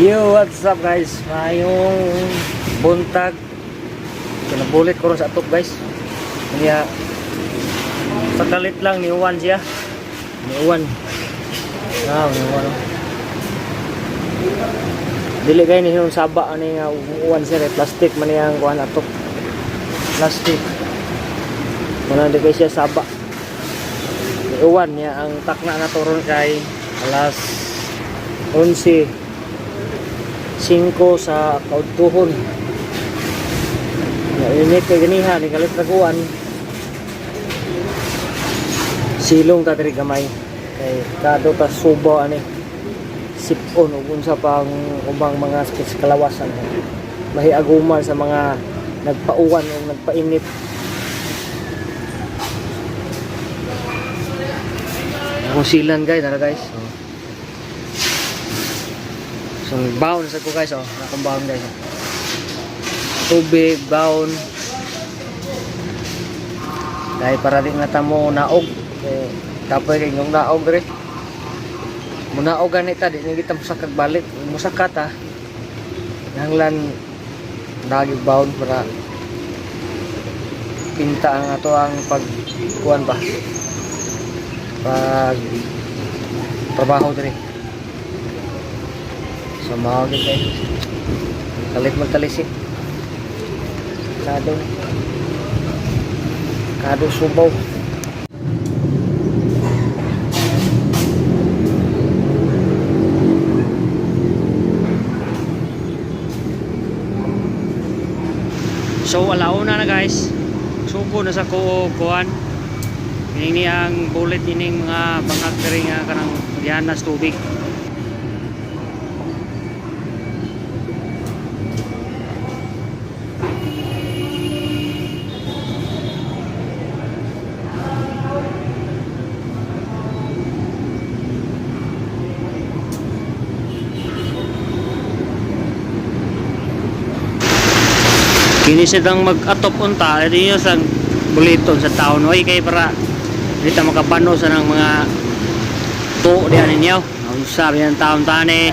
Yo, what's up, guys? Mayong buntag. Kinabulit ko ron sa atop, guys. Kaya sa kalit lang niuwan siya. Niuwan. Ah, niuwan. Oh. Dili kay ni hinong saba ani nga uwan siya eh. Plastic man niyang kuan atop. Plastic. Muna di kay siya saba. Niuwan niya ang takna na turon kay alas 11 5 sa kaudtuhon. Ya, init kay ganiha ni kalit raguan. Silong ta diri gamay kay kado ta subo ani. Sipon ug unsa pang ubang mga sakit sa kalawasan. Mahiaguman sa mga nagpauwan o nagpainit. Akong silan, guys, tara, guys. Oh. So, baon sa ko, guys, oh. Akong baon, guys. Oh. Tubig, baon. Dahil para di na tamo naog. Eh, kapoy kay yung naog re. Munaog gani ta di ni kita musakag balik. Musaka ta. Nanglan lagi baon para pinta ang ato ang pag kuan ba. Pag trabaho diri. So mao gyud, guys. Kalit magtalisik. Kado. Kado subaw. So alauna na, guys. Suko na sa kuo kuan. Ining ni ang bullet ining mga bangag diri nga kanang gihanas tubig. Kini siya mag-atop unta, ito yung sa buliton sa taon. Oy, kay para dito makabano sa ng mga to diyan ninyo. Ang sabi ng taon tani.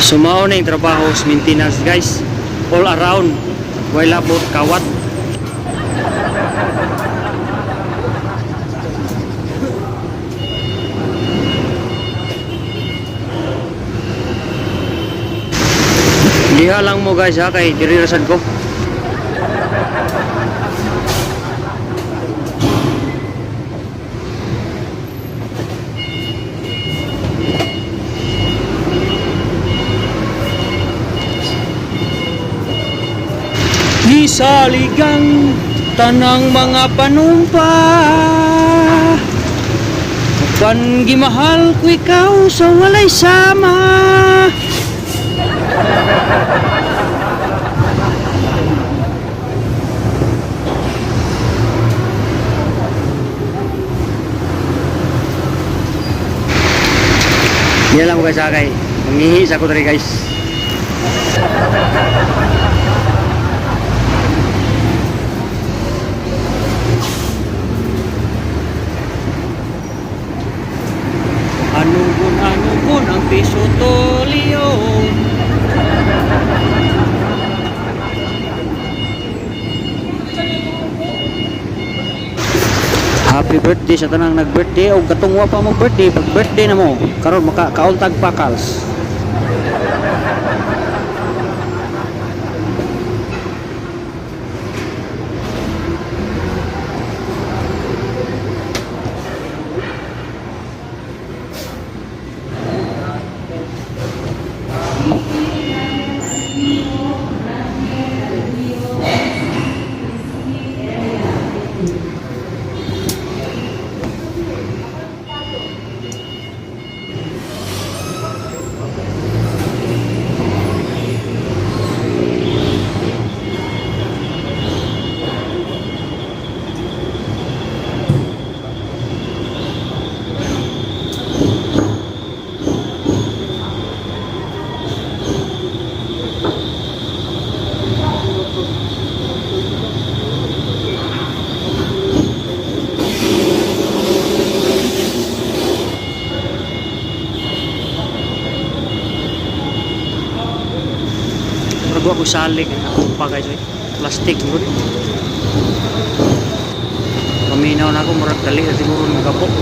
So mao na yung trabaho sa maintenance, guys. All around. Way labot kawat. Diha lang mo, guys, ha, kay diri ra sad ko. Nisaligang tanang mga panumpa. Kan gimahal ko ikaw sa walay sama. Yan lang mo, guys, ha, kay mangihi sa ko diri, guys. Anugon, anugon ang piso to leon. Happy birthday sa tanang nag-birthday o katong wa pa mo birthday, pag birthday na mo karon maka kauntag pakals. Murag wa ko salig ang ako pa, guys, eh. Plastic gud. Paminaw na ako, murag dali na siguro magapok.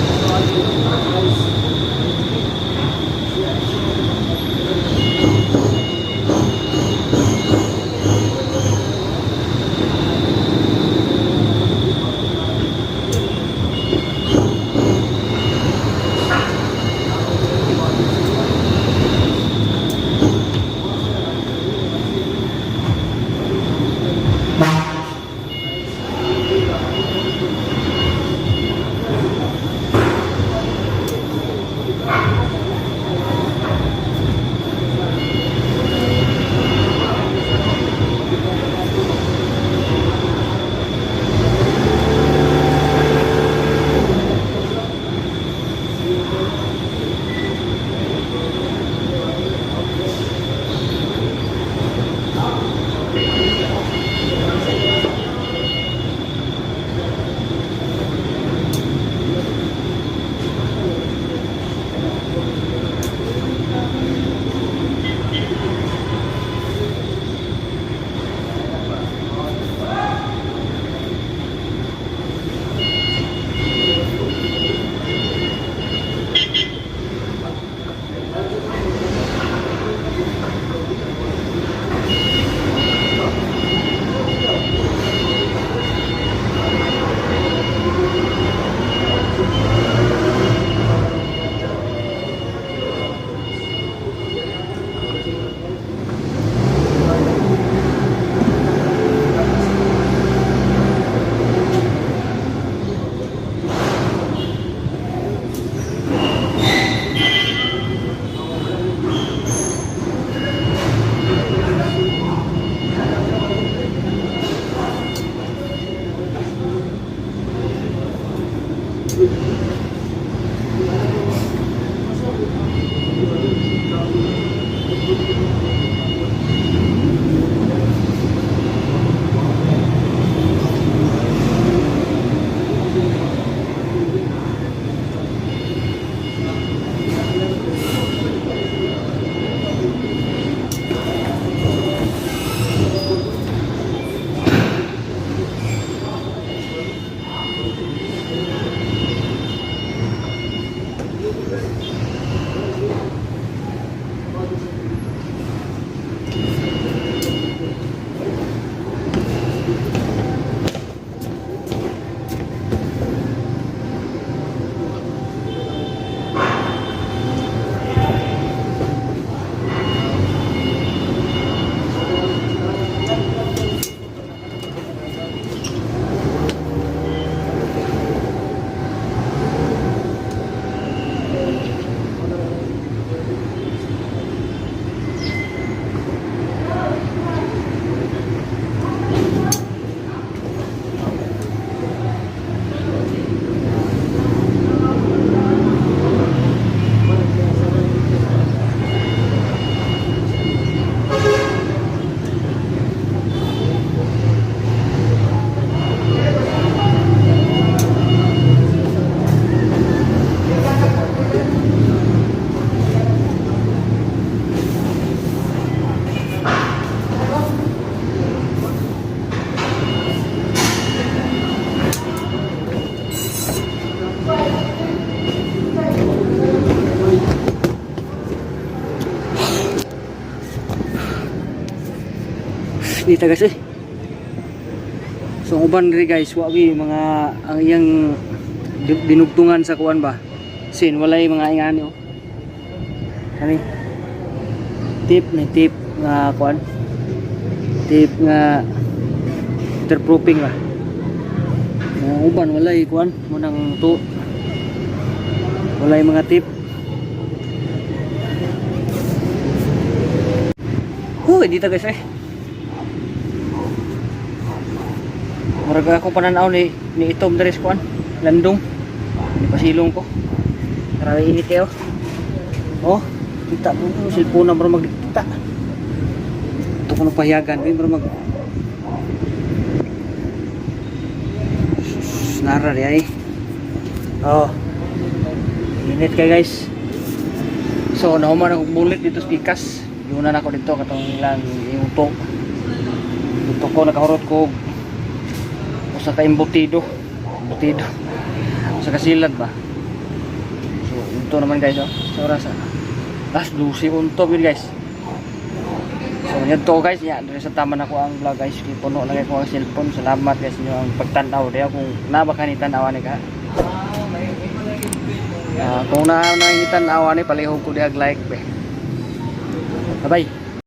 Dito, guys, eh. So ang uban diri, guys, wa gyud mga ang iyang dinugtungan sa kuan ba. Sin walay mga ingani, oh. Kani. Tip ni tip nga kuan. Tip nga waterproofing ba. Mga uban walay kuan munang to. Walay mga tip. Huy, dito, guys, eh. Murag ako pananaw ni itom diri sa kuan, landong. Ni pasilong ko. Grabe init kayo. Oh, kita mo yung cellphone na murag magdikta. Ito ko nang pahiyagan, di murag mag Sus, nara di ay. Oh. Init kay, guys. So, nahuman ako bulit dito sa pikas. Yun na ako dito katong ilang iuto. Dito ko nakahurot ko usa ka embutido. Embutido. Usa ka silad ba. So, ito naman, guys, oh. Sa oras alas 12 unto yun, guys. So, yun to, guys, ya, diri sa tama na ko ang vlog, guys. Puno lang ko ang cellphone. Salamat, guys, inyo ang pagtan-aw diya kung naba ka ni tan-aw ni ka. Kung na na ni tan-aw ni palihog ko diha like be. Bye bye.